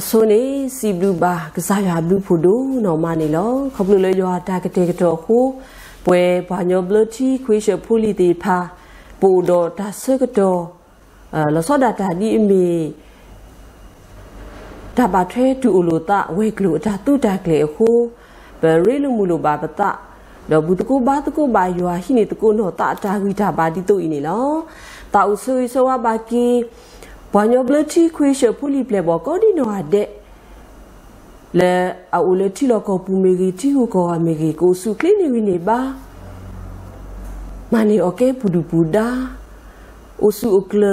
အဆိန့ၣ် စံးဘျုးဘၣ်ကစၢ်ယွၤအဘျုးဖးဒိၣ်နီၢ်မးန့ၣ်လီၤ. ခီဖျိလၢယွၤအတၢ်ကတဲာ်ကတီၤအဃိ, ပှဲၤပှၤကညီဘျၢထံခွ့ဆၢဖိလံၤသ့ၣ်တဖၣ် ပအိၣ်ဒီးတၢ်ဆၢကတီၢ် လီၤဆီဒၣ်တၢ်ဒ်အမ့ၢ် တၢ်ဘၣ်ထွဲတူၢ်အိၣ်လိာ်သးဝဲၤကျိၤအတၢ်သူတၢ်ကျဲၤအဃိ, ပရ့လိာ်မုာ်လိာ်ဘၣ်ပသး, ဒီးဘူၣ်သကိးဘါသကိးဘၣ်ယွၤ ဟံးန့ၢ်သကိးနီၢ်သးအတၢ်ဂံၢ်တၢ်ဘါဒ်သိးအံၤန့ၣ်လီၤ. သးအိၣ်ဆၢဂ့ၤဆၢဝါဘၣ်က့ၤ ပှၤကညီဘျၢထံခွ့ဆၢဖိလံၤပျဲၢ်ဘီၣ်ကိးဒံနီၢ်ဂၤဒဲး လၢအအိၣ်လၢထံလီၢ်ကီၢ်ပူၤမ့ၢ်ဂ့ၤ, ထံဂုၤကီၢ်ဂၤမ့ၢ်ဂ့ၤ, ကအိၣ်ဆူၣ်ချ့န့ၢ်ဂံၢ်န့ၢ်ဘါ, မၤန့ၢ်အီၣ်ကဲပူၤဒုၣ်ပူၤဒါ, အိၣ်ဆူၣ်အိၣ်ကျၢၤ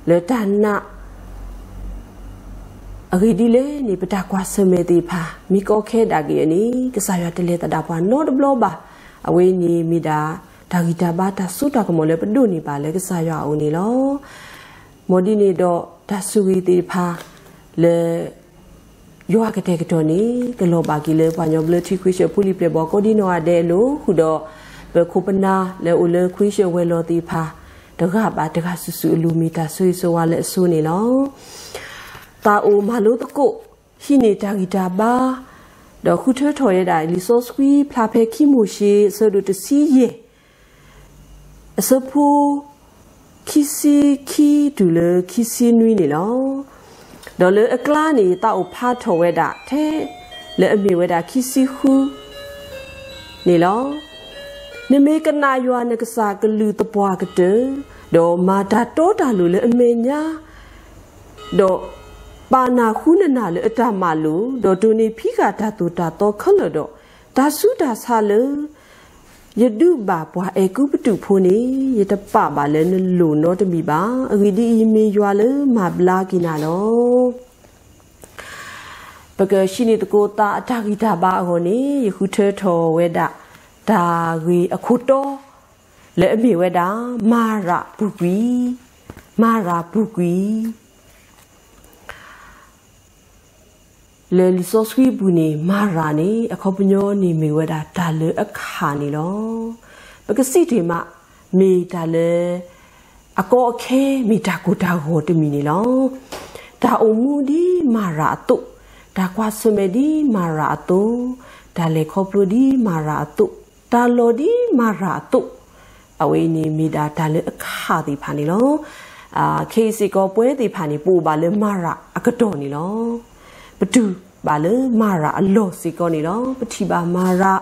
လၢတၢ်နာ် အဂ့ၢ်ဒ်လဲၣ်န့ၣ် ပတၢ်ကွၢ်ဆၢၣ်မဲာ်သ့ၣ်တဖၣ် မ့ၢ်ကီခဲဒၣ်က့ၤအန့ၣ် ကစၢ်ယွၤတလဲၤသဒၣ်ပှၤနီတဘျီဘၣ်. အဝဲအံၤန့ၣ်မ့ၢ်ဒၣ် တၢ်ဂံၢ်တၢ်ဘါတၢ်စိတၢ်ကမီၤလၢပဒိးန့ၢ်ဘၣ်လၢကစၢ်ယွၤအအိၣ်န့ၣ်လီၤ. မ်ဒ်န့ၣ်ဒီးတၢ်ဆိၣ်ဂ့ၤသ့ၣ်တဖၣ် လၢ ယွၤကတဲာ်ကတီၤန့ၣ် ကလီၤဘၣ်က့ၤလၢပှၤကညီဘျၢထံခွ့ဆၢဖိလံၤပျဲၢ်ဘီၣ်ကိးဒံနီၢ်ဂၤဒဲးအလိၤဃုာ်ဒီး ပခိၣ်ပနၢ်လၢအိၣ်လၢခွ့ဆၢဝဲၤလီၢ်သ့ၣ်တဖၣ် တဂၤဘၣ်တဂၤစုာ်စုာ်အလိၤ မ့ၢ်တၢ်ဆိၣ်ဂ့ၤဆိၣ်ဝါလၢအဆိန့ၣ်လီၤ. သးအိၣ်မၤလိသကိး ဟံးန့ၢ်တၢ်ဂံၢ်တၢ်ဘါ ဒီးဃုထၢထီၣ်ဝဲဒၣ် လံာ်စီဆှံဖျါဖဲခံမိၤၡ့ အဆၢဒိၣ်တဆံယဲၢ် အဆၢဖိ ခံဆံခံတုၤလၢခံဆံနွံန့ၣ်လီၤ. ဒီးလၢအကျါန့ၣ် သးအိၣ်ဖးထီၣ်ဝဲဒၣ်ထဲ လၢအမ့ၢ်ဝဲဒၣ်ခံဆံဃုန့ၣ်လီၤ. နမ့ၢ်ကနၣ်ယွၤနကစၢ်ကလုၢ်သပှၢ်ကတၢၢ်, ဒီးမၤတၢ်တီတၢ်လိၤလၢအမဲာ်ညါ ဒီးပာ်နၢ်ဃုနနၢ်လၢအတၢ်မၤလိာ်, ဒီးတိၢ်န့ၢ်ဖံးဃာ်တၢ်သိၣ်တၢ်သီခဲလၢာ်ဒီး တၢ်ဆူးတၢ်ဆါလၢ ယဒုးဘၣ်ပှၤအဲၤကူပတူးဖိန့ၣ် ယတပာ်ဘၣ်လၢနလိၤနီတမံၤဘၣ်. အဂ့ၢ်ဒ်အံၤ, မ့ၢ်ယွၤလၢမၤဘျါက့ၤနၤလီၤ. ပကဟံးန့ၢ်သကိးသးအတၢ်ဂံၢ်တၢ်ဘါအဂီၢ်န့ၣ် ယဃုထၢထီၣ်ဝဲဒၣ် တၢ်ဂ့ၢ်အခိၣ်တီ လၢအမ့ၢ်ဝဲဒၣ် မၤရၤပူၤကွံာ်, မၤရၤပူၤကွံာ် လၢလံာ်စီဆှံပူၤန့ၣ် မၤရၤန့ၣ် အခီပညီန့ၣ်မ့ၢ်ဝဲဒၣ်တၢ်လၢအခးန့ၣ်လီၤ. ပကစံးတ့ၢ်မး မ့ၢ်တၢ်လၢ အကီအခဲ မ့ၢ်တၢ်ကိၢ်တၢ်ဂီၤတမံၤန့ၣ်လီၤ. တၢ်အိၣ်မူဒ်မၤရၤအသိး, တၢ်ကွၢ်ဆၢၣ်မဲာ်ဒ်မၤရၤအသိး, တၢ်လဲၤခီဖျိဒ်မၤရၤအသိး, တၢ်လီၢ်ဒ်မၤရၤအသိး, အဝဲအံၤန့ၣ်မ့ၢ်ဒၣ်တၢ်လၢအခးသ့ၣ်တဖၣ်န့ၣ်လီၤ. ခဲအံၤစ့ၢ်ကီးပဝဲသ့ၣ်တဖၣ်န့ၣ် ပအိၣ်ဘၣ်လၢမၤရၤအကတီၢ်န့ၣ်လီၤ. ပတုၤဘၣ်လၢမၤရၤအလီၢ်စ့ၢ်ကီးန့ၣ်လီၤ. ပထံၣ်ဘၣ်မၤရၤ,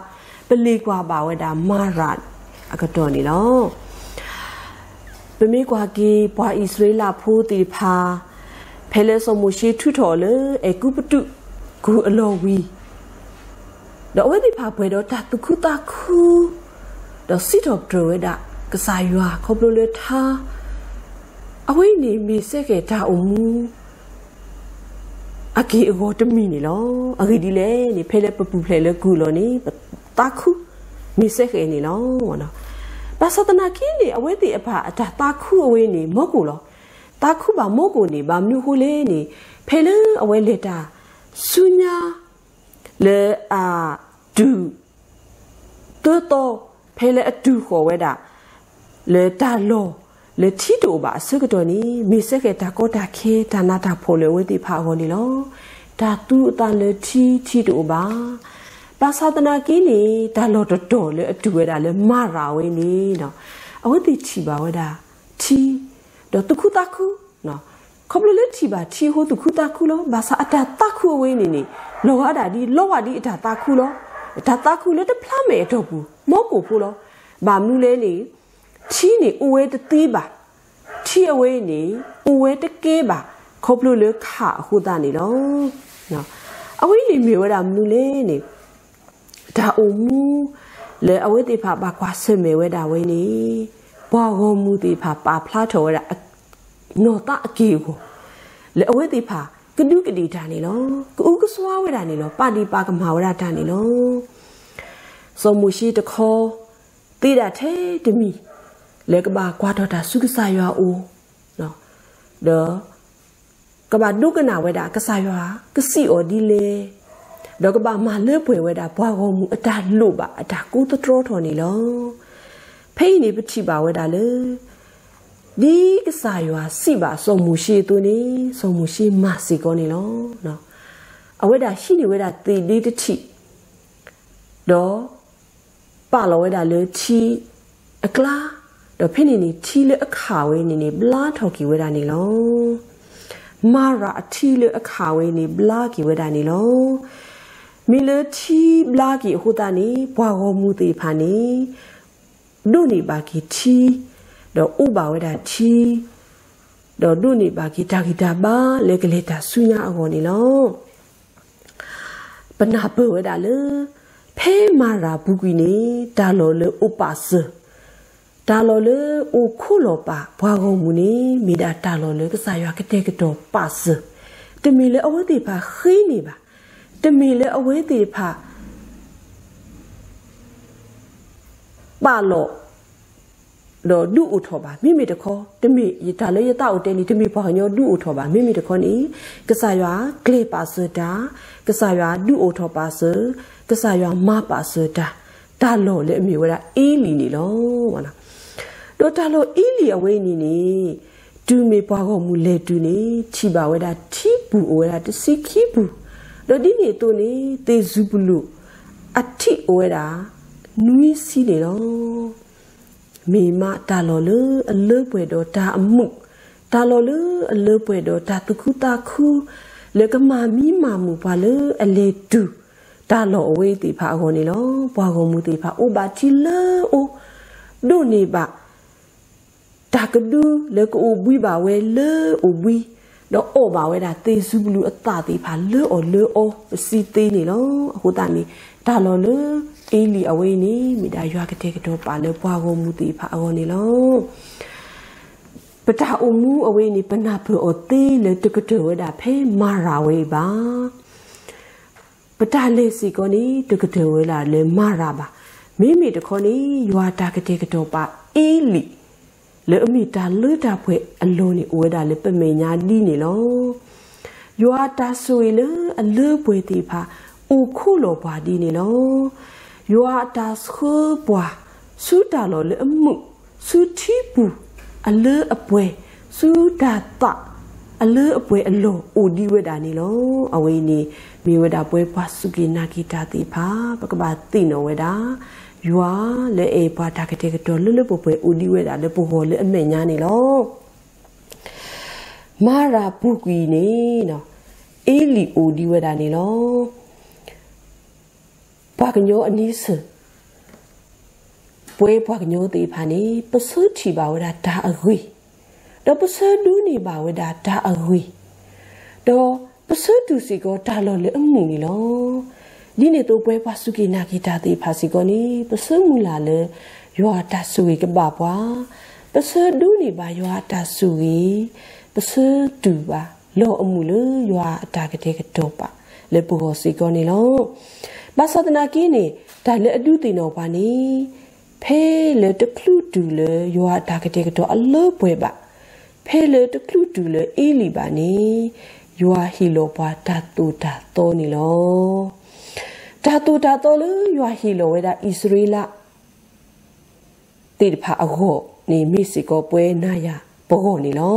ပလ့ၣ်ကွၢ်ဘၣ်ဝဲဒၣ်မၤရၤအကတီၢ်န့ၣ်လီၤ. ပမ့ၢ်ကွၢ်က့ၤပှၤအံၣ်စရ့လးဖိသ့ၣ်တဖၣ်, ဖဲလၢစီၤမိၤၡ့ထုးထီၣ်အီၤလၢအဲၤကူပတူး ကုၢ်အလီၢ်ဝံၤ ဒီးအဝဲသ့ၣ်တဖၣ်ပှဲၤဒီးတၢ်သူၣ်ခုသးခု ဒီးစံးထီၣ်ပတြၢၤဝဲဒၣ် ကစၢ်ယွၤခီဖျိလၢထါ အဝဲအံၤန့ၣ်မ့ၢ်စ့ၢ်ကီးတၢ်အိၣ်မူ အက့ၢ်အဂီၤတမံၤန့ၣ်လီၤ. အဂ့ၢ်ဒ်လဲၣ်န့ၣ် ဖဲလၢပပူၤဖျဲးလၢကုၢ်အလီၢ်န့ၣ် ပသးခု မ့ၢ်စ့ၢ်ကီးန့ၣ်လီၤ. ဘၣ်ဆၣ်သနာ်က့န့ၣ် အဝဲသ့ၣ်တဖၣ်အတၢ်သးခုအဝဲန့ၣ် မီၢ်ကိၣ်လီၤ. သးခုဘၣ်မီၢ်ကိၣ်န့ၣ် ဘၣ်မနုၤအဃိလဲၣ်န့ၣ် ဖဲလၢအဝဲလဲၤတၢ်ဆူညါ လၢအတုၤ သၢသီ ဖဲလၢအတုၤဃီၤဝဲဒၣ် လၢတၢ်လီၢ် လၢထံတအိၣ်ဘၣ်အဆၢကတီၢ်န့ၣ် မ့ၢ်စ့ၢ်ကီးတၢ်ကီတၢ်ခဲ တၢ်နးတၢ်ဖှီၣ်လၢအဝဲသ့ၣ်တဖၣ်အဂီၢ်န့ၣ်လီၤ. တၢ်သူအသးလၢထံ ထံတအိၣ်ဘၣ်. ဘၣ်ဆၣ်သနာ်က့န့ၣ် တၢ်လီၢ်တတီၤလၢအတုၤဝဲဒၣ်လၢမၤရၤဝဲန့ၣ် အဝဲသ့ၣ်ထံၣ်ဘၣ်ဝဲဒၣ်ထံ ဒီးသူၣ်ခုသးခု ခီဖျိလၢထံၣ်ဘၣ်ထံအဃိသူၣ်ခုသးခုလီၤ. ဘၣ်ဆၣ်အတၢ်သးခုအဝဲန့ၣ်န့ၣ် လီၤဂာ်ဒၣ်ဒ် လီၤဂာ်ဒ်အတၢ်သးခုလီၤ. အတၢ်သးခုလၢတဖျါမဲာ်အတီၢ်ပူၤ မီၢ်ကိၣ်ဖိလီၤ. ဘၣ်မနုၤလဲၣ်န့ၣ် ထံန့ၣ်အိၣ်ဝဲတသ့ဘၣ်. ထံအဝဲန့ၣ် အိၣ်ဝဲတကဲဘၣ် ခီဖျိလၢခးအဃိသတးန့ၣ်လီၤ. အဝဲန့ၣ်မ့ၢ်ဝဲဒၣ်မနုၤလဲၣ်န့ၣ် တၢ်အိၣ်မူ လၢအဝဲသ့ၣ်တဖၣ်ဘၣ်ကွၢ်ဆၢၣ်မဲာ်ဝဲဒၣ်ဝဲန့ၣ် ပှၤဂီၢ်မုၢ်သ့ၣ်တဖၣ်ပာ်ဖျါထီၣ်ဝဲဒၣ် နီၢ်သးအက့ၢ်အဂီၤ လၢအဝဲသ့ၣ်တဖၣ် ကဒူးကဒ့ၣ်တၢ်န့ၣ်လီၤ. ကအုကစွါဝဲဒၣ်န့ၣ်လီၤ. ပာ်ဒ့ၣ်ပာ်ကမၣ်ဝဲဒၣ်တၢ်န့ၣ်လီၤ. စီၤမိၤၡ့တခီ သ့ဒၣ်ထဲတမံၤ လၢကဘၣ်ကွၢ်ထီၣ်တၢ်ဆူကစၢ်ယွၤအအိၣ် ဒီး ကဘၣ်ဒိကနၣ်ဝဲဒၣ် ကစၢ်ယွၤကစံးအီၤဒ်လဲၣ်, ဒီးကဘၣ်မၤလၢပှဲၤဝဲဒၣ် ပှၤဂီၢ်မုၢ်အတၢ်လိၣ်ဘၣ်အတၢ်ကိးသတြီထီၣ်န့ၣ်လီၤ. ဖဲအံၤန့ၣ် ပထံၣ်ဘၣ်ဝဲဒၣ်လၢ ဒ်ကစၢ်ယွၤစံးဘၣ်စီၤမိၤၡ့အသိးန့ၣ် စီၤမိၤၡ့မၤစ့ၢ်ကီးန့ၣ်လီၤ. အဝဲဒၣ်ဟံးန့ၢ်ဝဲဒၣ်သ့ၣ်ဒ့တထံၣ်, ဒီးပာ်လီၤဝဲဒၣ်လၢထံအကျါ, ဒီးဖဲန့ၣ်န့ၣ် ထံလၢအခၣ်ဝဲန့ၣ်န့ၣ် ဘျါထီၣ်က့ၤဝဲဒၣ်န့ၣ်လီၤ. မၤရၤအထံလၢအခၣ်ဝဲန့ၣ် ဘျါက့ၤဝဲဒၣ်န့ၣ်လီၤ. မ့ၢ်လၢထံဘျါက့ၤအဃိသတးန့ၣ် ပှၤဂီၢ်မုၢ်သ့ၣ်တဖၣ်န့ၣ် ဒိးန့ၢ်ဘၣ်က့ၤထံ, ဒီးအိးဘၣ်ဝဲဒၣ်ထံ, ဒီးဒိးန့ၢ်ဘၣ်က့ၤတၢ်ဂံၢ်တၢ်ဘါလၢကလဲၤတၢ်ဆူညါအဂီၢ်န့ၣ်လီၤ. ပနၢ်ပၢၢ်ဝဲဒၣ်လၢ ဖဲမၤရၤပူၤကွံာ်န့ၣ် တၢ်လီၢ်လၢအိၣ်ပာ်စၢၤ, တၢ်လီၢ်လၢအိၣ်ခိးလီၤပာ်ပှၤဂီၢ်မုၢ်န့ၣ် မ့ၢ်ဒၣ်တၢ်လီၢ်လၢကစၢ်ယွၤကတဲာ်ကတီၤပာ်စၢၤ, တမ့ၢ်လၢအဝဲသ့ၣ်တဖၣ်ဃ့န့ၢ်ဘၣ်, တမ့ၢ်လၢအဝဲသ့ၣ်တဖၣ် ပာ်လီၤ ဒီးဒုးအိၣ်ထီၣ်ဘၣ်. မ့မ့ၢ်တခီ တမ့ၢ်တၢ်လၢယသးအိၣ်တဲန့ၣ် တမ့ၢ်ပှၤကညီဒုးအိၣ်ထီၣ်ဘၣ်. မ့မ့ၢ်တခီန့ၣ် ကစၢ်ယွၤကျဲၤပာ်စၢၤတၢ်, ကစၢ်ယွၤဒုးအိၣ်ထီၣ်ပာ်စၢၤ, ကစၢ်ယွၤမၤပာ်စၢၤတၢ်, တၢ်လီၢ်လၢအမ့ၢ်ဝဲဒၣ်အ့လံၣ်န့ၣ်လီၤ. ဒီးတၢ်လီၢ်အ့လံၣ်အဝဲအံၤန့ၣ်န့ၣ် တုၤမ့ၢ်ပှၤဂီၢ်မုၢ်လဲၤတုၤန့ၣ် ထံၣ်ဘၣ်ဝဲဒၣ်ထံပူၤအိၣ်ဝဲဒၣ်တဆံခံပူၤ, ဒီးဒ်န့ၣ်အသိးန့ၣ် သ့ၣ်စူၤပလိၣ်အထံးအိၣ်ဝဲဒၣ် နွံဆံန့ၣ်လီၤ. မ့ၢ်မးတၢ်လီၢ်လၢအလၢပှဲၤဒီးတၢ်အမုာ်, တၢ်လီၢ်လၢအလၢပှဲၤဒီးတၢ်သူၣ်ခုသးခု, လၢကမၤမံမၤမုာ်ပှၤလၢအလဲၤတုၤ တၢ်လီၢ်အဝဲသ့ၣ်တဖၣ်အဂီၢ်န့ၣ်လီၤ. ပှၤဂီၢ်မုၢ်သ့ၣ်တဖၣ်အိၣ်ဘၣ်ထံလၢအအိၣ်, ဒိးန့ၢ်ဘၣ် တၢ်ကဒုလၢကအိၣ်ဘှံးဘၣ်ဝဲလၢအအိၣ်ဘှံး, ဒီးအီၣ်ဘၣ်ဝဲဒၣ်သ့ၣ်စူၤပလိၣ်အသၣ်သ့ၣ်တဖၣ်လၢအီၣ်လၢအီပစံးသ့န့ၣ်လီၤ. အဃိသတးန့ၣ် တၢ်လီၢ်လၢအ့လံၣ်အဝဲအံၤန့ၣ် မ့ၢ်ဒၣ်ယွၤကတဲာ်ကတီၤပာ်လၢပှၤဂီၢ်မုၢ်သ့ၣ်တဖၣ်အဂီၢ်န့ၣ်လီၤ. ပတၢ်အိၣ်မူအဝဲအံၤန့ၣ် ပနၢ်ပၢၢ်အီၤသ့လၢတကတၢၢ်ဝဲဒၣ်ဖဲမၤရၤဝဲအံၤဘၣ်. ပတၢ်လဲၤစ့ၢ်ကီးန့ၣ် တကတၢၢ်ဝဲဒၣ်လၢမၤရၤဘၣ်. မ့မ့ၢ်တခီန့ၣ် ယွၤတၢ်ကတဲာ်ကတီၤပာ်အ့လံၣ် လၢအမ့ၢ်တၢ်လၢတၢ်ပှဲၤအလီၢ်န့ၣ် အိၣ်ဝဲဒၣ်လၢပမဲာ်ညါဒ်န့ၣ်လီၤ. ယွၤအတၢ်ဆိၣ်ဂ့ၤလၢအလၢပှဲၤသ့ၣ်တဖၣ် အိၣ်ခိးလီၤပှၤဒ်န့ၣ်လီၤ. ယွၤအတၢ်ဆှၢပှၤ ဆူတၢ်လီၢ်လၢအမုာ်, ဆူထံပူၤအလၢအပှဲၤ, ဆူတၢ်သၣ်အလၢအပှဲၤအလီၢ်အိၣ်ဒံးဝဲဒၣ်န့ၣ်လီၤ. အဝဲအံၤန့ၣ် မ့ၢ်ဝဲဒၣ်ပဝဲပှၤစူၢ်က့ၤနာ်က့ၤတၢ်သ့ၣ်တဖၣ် ပကဘၣ်သ့ၣ်နီၣ်ဝဲဒၣ် ယွၤလၢအအဲၣ်ပှၤတၢ်ကတဲာ်ကတီၤလၢလၢပှဲၤပှဲၤအိၣ်ဒံးဝဲဒၣ်လၢပဂီၢ်လၢအမဲာ်ညါန့ၣ်လီၤ. မၤရၤပူၤကွံာ်န့ၣ် အ့လံၣ်အိၣ်ဒံးဝဲဒၣ်န့ၣ်လီၤ. ပှၤကညီအန့ဆၢၣ် ပဝဲပှၤကညီသ့ၣ်တဖၣ်န့ၣ် ပဆၢထံၣ်ဘၣ်ဝဲဒၣ်တၢ်အဂ့ၤ, ဒီးပဆၢဒိးန့ၢ်ဘၣ်ဝဲဒၣ်တၢ်အဂ့ၤ, ဒီးပဆၢတုၤစ့ၢ်ကီးတၢ်လီၢ်လၢအမုာ်န့ၣ်လီၤ. ဒ်န့ၣ်အသိး ပဝဲပှၤစူၢ်က့ၤနာ်က့ၤတၢ်သ့ၣ်တဖၣ်စ့ၢ်ကီးန့ၣ် ပဆၢမုၢ်လၢ်လၢ ယွၤအတၢ်ဆိၣ်ဂ့ၤကဘၣ်ပှၤ, ပဆၢဒိးန့ၢ်ဘၣ်ယွၤအတၢ်ဆိၣ်ဂ့ၤ, ပဆၢတုၤဘၣ်လီၤအမုာ်လၢယွၤအတၢ်ကတဲာ်ကတီၤပာ်လၢပဂီၢ်စ့ၢ်ကီးန့ၣ်လီၤ. ဘၣ်ဆၣ်သနာ်က့န့ၣ် တၢ်လၢအဒုးသ့ၣ်နီၣ်ပှၤန့ၣ် ဖဲလၢတချုးတုၤလၢယွၤအတၢ်ကတဲာ်ကတီၤအလၢပှဲၤဘၣ်, ဖဲလၢတချုးတုၤလၢအ့လံၣ်ဘၣ်န့ၣ် ယွၤဟ့ၣ်လီၤပှၤတၢ်သိၣ်တၢ်သီန့ၣ်လီၤ. တၢ်သိၣ်တၢ်သီလၢယွၤဟ့ၣ်လီၤဝဲဒၣ်အံၣ်စရ့လး သ့ၣ်တဖၣ်အဂီၢ်န့ၣ် မ့ၢ်စ့ၢ်ကီးပဝဲနၤယၤပဂီၢ်န့ၣ်လီၤ.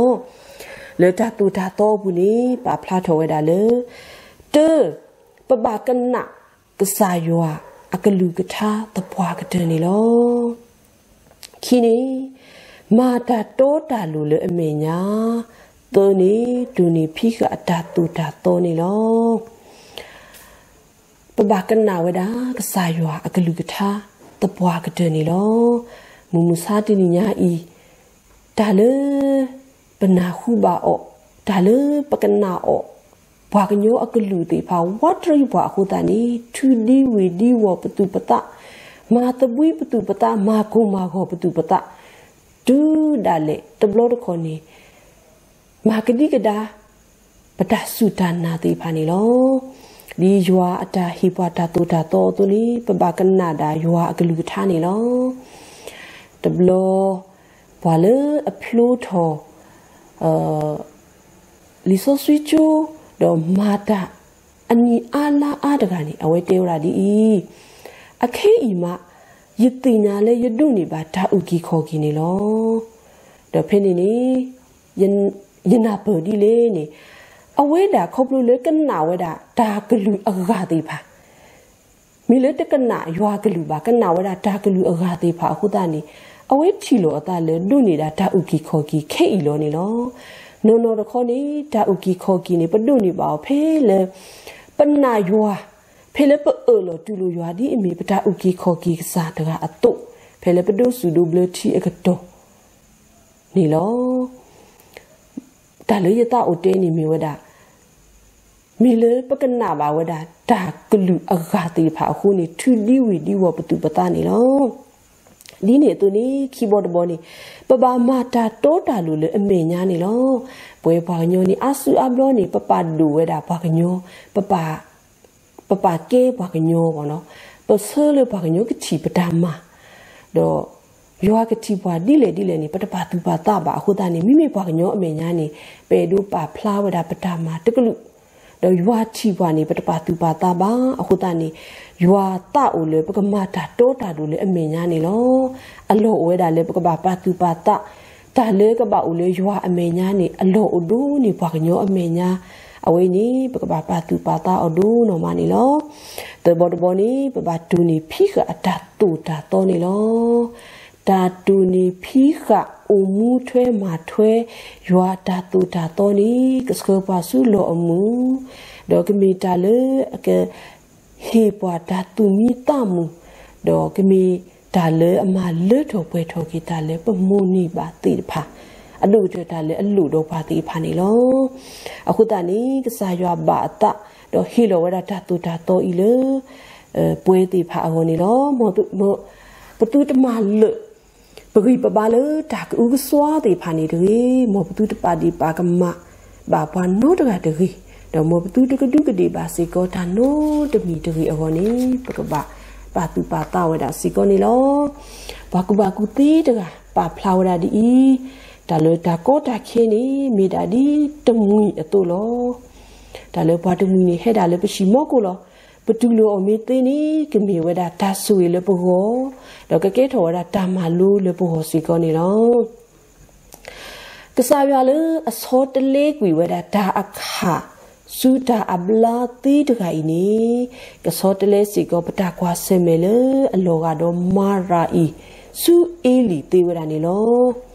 လၢတၢ်သိၣ်တၢ်သီအပူၤန့ၣ် ပာ်ဖျါထီၣ်ဝဲဒၣ်လၢ တၢ, ပဘၣ်ကနၣ်ကစၢ်ယွၤအကလုၢ်ကထါသပှၢ်ကတၢၢ်န့ၣ်လီၤ. ခံန့ၣ်, မၤတၢ်တီတၢ်လိၤလၢအမဲာ်ညါ, သၢန့ၣ်, တိၢ်န့ၢ်ဖံးဃာ်အတၢ်သိၣ်တၢ်သီန့ၣ်လီၤ. ပဘၣ်ကနၣ်ဝဲဒၣ်ကစၢ်ယွၤအကလုၢ်ကထါသပှၢ်ကတၢၢ်န့ၣ်လီၤ. မုၢ်မဆါတနံၤညါအံၤ, တၢ်လၢပနၢ်ဟူဘၣ်အီၤ, တၢ်လၢပကနၣ်အီၤ, ပှၤကညီအကလုၢ်သ့ၣ်တဖၣ် ဝးတရံးပှၤအဃိသတးန့ၣ် ထုးဒံဝ့ၢ်ဒံဝီၤပသူၣ်ပသး, မၤသဘှံးပသူၣ်ပသး, မၤကိၢ်မၤဂီၤပသူၣ်ပသး, တုၤဒၣ်လဲာ်တဘျီတခီၣ်န့ၣ် မၤကဒံကဒါ ပတၢ်စူၢ်တၢ်နာ်သ့ၣ်တဖၣ်န့ၣ်လီၤ. ဒ်ယွၤအတၢ်ဟ့ၣ်ပှၤတၢ်သိၣ်တၢ်သီအသိးန့ၣ် ပဘၣ်ကနၣ်ဒၣ်ယွၤအကလုၢ်ကထါန့ၣ်လီၤ. တဘျီ ပှၤလၢအဖျိထီၣ် လံာ်စီဆှံကၠိ ဒီးမၤတၢ်အနံၣ်အါလါအါတဂၤန့ၣ် အဝဲတဲဝဲဒၣ်ဒ်အံၤ, အခဲအံၤမး ယသ့ၣ်ညါလၢယဒိးန့ၢ်ဘၣ်တၢ်အုၣ်က့ၤခီၣ်က့ၤန့ၣ်လီၤ. ဒီးဖဲန့ၣ်န့ၣ် ယနၢ်ပၢၢ်ဒ်လဲၣ်န့ၣ် အဝဲဒၣ်ခီဖျိလၢကနၣ်ဝဲဒၣ်တၢ်ကလုၢ်အဂၤသ့ၣ်တဖၣ် မ့ၢ်လၢတကနၣ်ယွၤကလုၢ်ဘၣ် ကနၣ်ဝဲဒၣ်တၢ်ကလုၢ်အဂၤသ့ၣ်တဖၣ်အဃိသတးန့ၣ် အဝဲထံၣ်လိာ်အသးလၢဒိးန့ၢ်ဒၣ်တၢ်အုၣ်က့ၤခီၣ်က့ၤခဲအံၤလီၤန့ၣ်လီၤ. နီၢ်နီၢ်တခီန့ၣ် တၢ်အုၣ်က့ၤခီၣ်က့ၤန့ၣ် ပဒိးန့ၢ်ဘၣ်အီၤဖဲလၢ ပနာ်ယွၤ, ဖဲလၢပအၢၣ်လီၤတူၢ်လိာ်ယွၤဒ်အမ့ၢ်ပတၢ်အုၣ်က့ၤခီၣ်က့ၤကစၢ်တဂၤအသိး, ဖဲလၢပဒိးစူၣ်ဒိးဘျၢထံအကတီၢ်န့ၣ်လီၤ. တၢ်လၢယသးအိၣ်တဲန့ၣ်မ့ၢ်ဝဲဒၣ် မ့ၢ်လၢပကနၣ်ဘၣ်ဝဲဒၣ်တၢ်ကလုၢ်အဂၤသ့ၣ်တဖၣ်အဃိန့ၣ် ထုးဒံဝ့ၢ်ဒံဝီၤပသူၣ်ပသးန့ၣ်လီၤ. ဒ်န့ၣ်အသိးန့ၣ် ခံဘီတဘီန့ၣ် ပဘၣ်မၤတၢ်တီတၢ်လိၤလၢအမဲာ်ညါန့ၣ်လီၤ. ပဝဲပှၤကညီန့ၣ် အါစုအါဘျီန့ၣ် ပပာ်ဒိၣ်ဝဲဒၣ်ပှၤကညီ, ပပာ် ပပာ်ကဲပှၤကညီဘၣ်နီၤ, ပဆၢလၢပှၤကညီကထံၣ်ပတၢ်မၤ, ဒီးယွၤကထံၣ်ပှၤဒ်လဲၣ်ဒ်လဲၣ်န့ၣ် ပတပာ်သူၣ်ပာ်သးဘၣ်အဃိသတးန့ၣ် မ့မ့ၢ်ပှၤကညီအမဲာ်ညါန့ၣ် ပအဲၣ်ဒိးပာ်ဖျါဝဲဒၣ်ပတၢ်မၤတကလုာ်, ဒီးယွၤထံၣ်ပှၤန့ၣ် ပတပာ်သူၣ်ပာ်သးဘၣ်အဃိသတးန့ၣ် ယွၤသးအိၣ်လၢပကမၤတၢ်တီတၢ်လိၤလၢအမဲာ်ညါန့ၣ်လီၤ. အလီၢ်အိၣ်ဝဲဒၣ်လၢပကဘၣ်ပာ်သူၣ်ပာ်သး, တၢ်လၢကဘၣ်အိၣ်လၢယွၤအမဲာ်ညါန့ၣ် အလီၢ်အိၣ်ဒိၣ်န့ၢ်ပှၤကညီအမဲာ်ညါ, အဝဲအံၤန့ၣ် ပကဘၣ်ပာ်သူၣ်ပာ်သးအီၤဒိၣ်နီၢ်မးန့ၣ်လီၤ. သၢဘီတဘီန့ၣ် ပဘၣ်တိၢ်န့ၢ်ဖံးဃာ်အတၢ်သိၣ်တၢ်သီန့ၣ်လီၤ. တၢ်တိၢ်န့ၢ်ဖံးဃာ်အိၣ်မူထွဲမၤထွဲ ယွၤတၢ်သိၣ်တၢ်သီန့ၣ် ကဆှၢပှၤဆူလီၢ်အမုာ်, ဒီးကမ့ၢ်တၢ်လၢအက ဟ့ၣ်ပှၤတၢ်သူၣ်မံသးမုာ်, ဒီးကမ့ၢ်တၢ်လၢအမၤလၢထီၣ်ပှဲၤထီၣ်က့ၤတၢ်လၢပမိၣ်န့ၢ်ဘၣ်သ့ၣ်တဖၣ်, အဒိၣ်ကတၢၢ်တၢ်လၢအလိၣ်ဒီးပှၤသ့ၣ်တဖၣ်န့ၣ်လီၤ. အဃိသတးန့ၣ် ကစၢ်ယွၤဘၣ်အသး, ဒီးဟ့ၣ်လီၤဝဲဒၣ်တၢ်သိၣ်တၢ်သီအံၤလၢ ပှၤသ့ၣ်တဖၣ်အဂီၢ်န့ၣ်လီၤ. မ်ပသုတမၤလၢာ် ပဂံၢ်ပဘါလၢတၢ်ကအုကစွါသ့ၣ်တဖၣ်န့ၣ်တဂ့ၤ, မ်ပသုတပာ်ဒ့ၣ်ပာ်ကမၣ်ဘၣ်ပှၤနီတဂၤတဂ့ၤ, ဒီးမ်ပသုတကဒူးကဒ့ၣ်ဘၣ်စ့ၢ်ကီးတၢ်နီတမံၤတဂ့ၤအဂီၢ်န့ၣ် ပကဘၣ်ပာ်သူၣ်ပာ်သးဝဲဒၣ်စ့ၢ်ကီးန့ၣ်လီၤ. ပှၤကူၣ်ဘၣ်ကူၣ်သ့တဂၤ ပာ်ဖျါဝဲဒၣ်ဒ်အံၤ, တၢ်လၢတၢ်ကီတၢ်ခဲန့ၣ် မ့ၢ်ဒၣ်ဒ်တမှံၤအသိးလီၤ. တၢ်လၢပှၤတမှံၤန့ၣ် ဟဲဒၣ်လၢပဟံၣ်မီၢ်ကိၣ်လီၤ. ပတူၢ်လိာ်အီၤမ့ၢ်သ့န့ၣ် ကမ့ၢ်ဝဲဒၣ်တၢ်ဆိၣ်ဂ့ၤလၢပဂီၢ်, ဒီးကကဲထီၣ်ဝဲဒၣ်တၢ်မၤလိလၢပဂီၢ်စ့ၢ်ကီးန့ၣ်လီၤ. ကစၢ်ယွၤလၢအဆီတလဲကွံာ်ဝဲဒၣ်တၢ်အခၣ် ဆူတၢ်အဘျါသ့တဂၤအံၤန့ၣ်, ကဆီတလဲစ့ၢ်ကီးပတၢ်ကွၢ်ဆၢၣ်မဲာ်လၢအလီၤဂာ်ဒီးမၤရၤအံၤ ဆူအ့လံၣ်သ့ဝဲဒၣ်န့ၣ်လီၤ.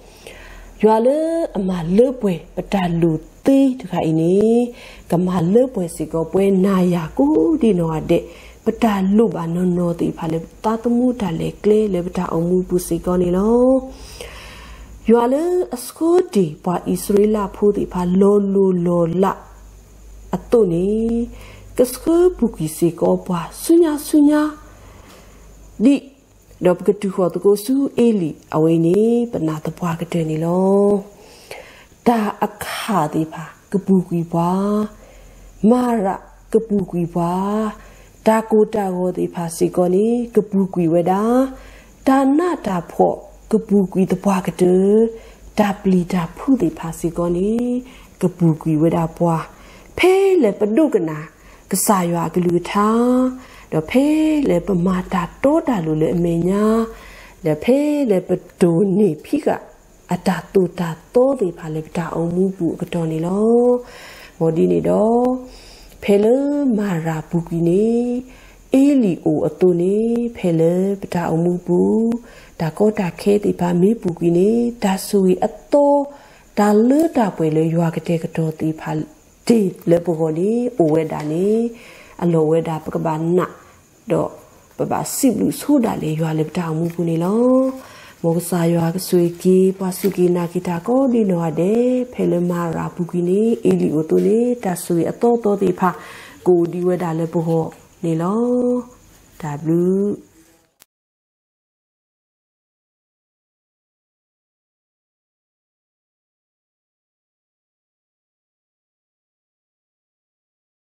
ယွၤလၢအမၤလၢပှဲၤပတၢ်လိၣ်သ့တဂၤအံၤန့ၣ်, ကမၤလၢပှဲၤစ့ၢ်ကီးပဝဲနၤယၤကိးဒံနီၢ်ဂၤဒဲး ပတၢ်လိၣ်ဘၣ်နီၢ်နီၢ်သ့ၣ်တဖၣ်လၢပသးသမူတၢ်လဲၤကျဲလၢပတၢ်အိၣ်မူပူၤစ့ၢ်ကီးန့ၣ်လီၤ. ယွၤလၢအဆှၢတ့ၢ်ပှၤအံၣ်စရ့လးဖိသ့ၣ်တဖၣ်လီၤလိၢ်လီၤလးအသိးန့ၣ်, ကဆှၢပူၤကွံာ်စ့ၢ်ကီးပှၤဆူညါဆူညါ ဒ် ဒီးပကတုၤဃီၤသကိးဆူအ့လံၣ် အဝဲအံၤန့ၣ် ပနာ်သပှၢ်ကတၢၢ်န့ၣ်လီၤ. တၢ်အခၣ်သ့ၣ်တဖၣ်ကပူၤကွံာ်ပှၤ, မၤရၤကပူၤကွံာ်ပှၤ, တၢ်ကိၢ်တၢ်ဂီၤသ့ၣ်တဖၣ်စ့ၢ်ကီးန့ၣ် ကပူၤကွံာ်ဝဲဒၣ်, တၢ်နးတၢ်ဖှီၣ်ကပူၤကွံာ်သပှၢ်ကတၢၢ်, တၢ်ပျံၤတၢ်ဖုးသ့ၣ်တဖၣ်စ့ၢ်ကီးန့ၣ် ကပူၤကွံာ်ဝဲဒၣ်ပှၤ, ဖဲလၢပဒိကနၣ် ကစၢ်ယွၤအကလုၢ်ကထါ, ဒီးဖဲလၢပမၤတၢ်တီတၢ်လိၤလၢအမဲာ်ညါ, ဒီးဖဲလၢပတိၢ်န့ၢ်ဖံးဃာ်အတၢ်သိၣ်တၢ်သီသ့ၣ်တဖၣ်လၢပတၢ်အိၣ်မူပူၤအကတီၢ်န့ၣ်လီၤ. မ်ဒ်န့ၣ်ဒီး, ဖဲလၢမၤရၤပူၤကွံာ်န့ၣ်, အ့လံၣ်အိၣ်အသိးန့ၣ်, ဖဲလၢပတၢ်အိၣ်မူပူၤ, တၢ်ကီတၢ်ခဲသ့ၣ်တဖၣ်မ့ၢ်ပူၤကွံာ်န့ၣ်, တၢ်ဆိၣ်ဂ့ၤအသီ, တၢ်လၢတၢ်ပှဲၤလၢယွၤကတဲာ်ကတီၤသ့ၣ်တဖၣ် တ့ၢ်လၢပဂီၢ်န့ၣ် အိၣ်ဝဲဒၣ်န့ၣ်, အလီၢ်ဝဲဒၣ်ပကဘၣ်နာ်, ဒီးပဘၣ်စံးဘျုးဆိဒၣ်လဲာ်ယွၤလၢပတၢ်အိၣ်မူပူၤန့ၣ်လီၤ. မ်ကစၢ်ယွၤကဆိၣ်ဂ့ၤက့ၤ ပှၤစူၢ်က့ၤနာ်က့ၤတၢ်ကိးဒံနီၢ်ဂၤဒဲး, ဖဲလၢမၤရၤပူၤကွံာ်န့ၣ်, အ့လံၣ်အိၣ်အသိးန့ၣ်, တၢ်ဆိၣ်ဂ့ၤအသီသီသ့ၣ်တဖၣ် ကအိၣ်ဒံးဝဲဒၣ်လၢပဂီၢ်န့ၣ်လီၤ. တၢ်ဘျုး